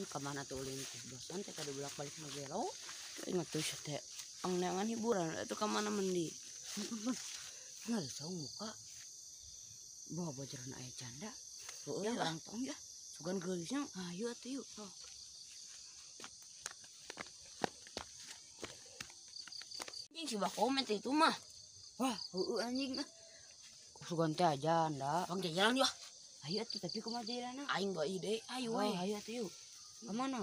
Ka mana tuh ulin teh bosan teh kada bolak-balik nu gelo. Ingat tuh teh angneangan hiburan itu ka mana mendi. Nggak saung muka. Bawa bojoran aya canda. Heueuh ya orang tong ya. Sugan geulisnya ayo atuh yuk. Anjing si Bakomet itu mah. Wah, heueuh anjing ah. Sugan teh aja anda. Bang jalan yuk. Ayo atuh tapi kumaha jalanna? Aing bawa ide, ayo we. Ayo atuh yuk. Ka mana?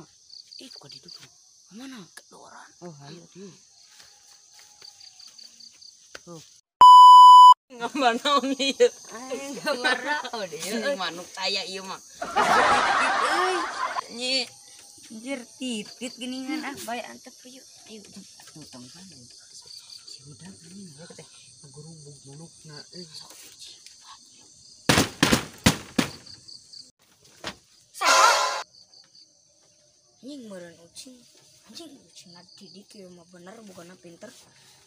Ih, ka ditu tuh. Ka mana? Kedoran. Oh, ayo atuh yuk. Tuh. Gambar naon ieu? Aing gambar naon ieu? Manuk taya ieu mah. Euy. Nyi. Anjir titit geuningan ah bae antep yuk. Ayo atuh tong kan. Si hudang anjing we teh ngagurubug manukna euy. Sok biji. Anjing meureun ucing. Anjing ucing ngadidik ieu mah bener bukanna pinter.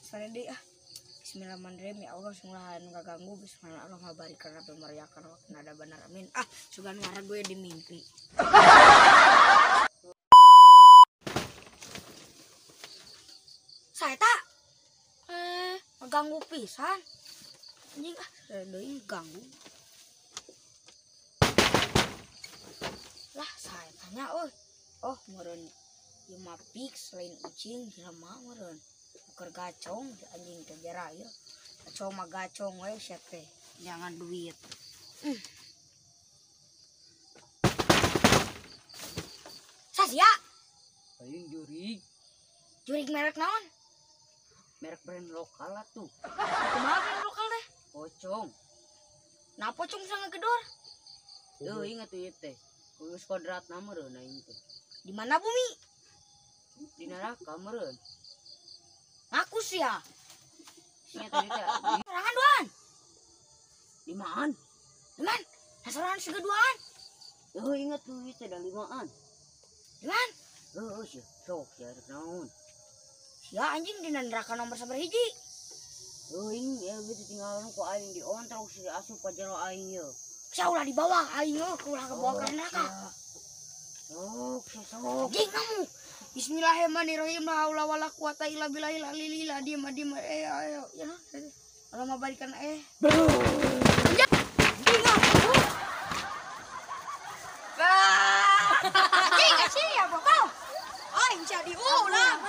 Sare deui ah. Bismillahirrahmanirrahim. Ya Allah, bismillahirrahmanirrahim. Enggak ganggu. Bismillahirrahmanirrahim. Barikan apa meriakan waktu nada benar. Amin. Ah, sugan warna gue di mimpi. Saya tak ganggu pisan. Anjing ah, deui ganggu. Lah, saya tanya euy. Oh, meureun ieu mah fix lain ucing jelema meureun. Ukur gacong anjing teh jara ieu. Gacong mah gacong we sia teh. Jangan duit. Sasia. Aing jurig. Jurig merek naon? Merek brand lokal atuh. Kumaha brand lokal teh? Pocong. Nah pocong bisa ngegedor. Duh, ingat tuh ieu teh. Geus kodratna meureun aing teh. Di mana bumi? Di neraka meureun. Ngaku sih ya. Sia tadi teh. Sorangan duaan. Limaan. Limaan. Nah sorangan segeduaan. Heuh ingat tuh ieu teh da limaan. Limaan. Heuh sia sok sia rek naon. Sia anjing di neraka nomor sabaraha hiji? Euing ya gitu tinggalan ku aing diontrok si asup ka jero aing ieu. Sia ulah dibawa aing euy, ulah kebawa ka neraka. Sok, sok. Anjing kamu. Bismillahirrahmanirrahim. La haula wala quwata illa billahil aliyil azim. Adim ayo ya nah. Allah mabarikan Anjing. Anjing sih ya bokau. Aing jadi ulah.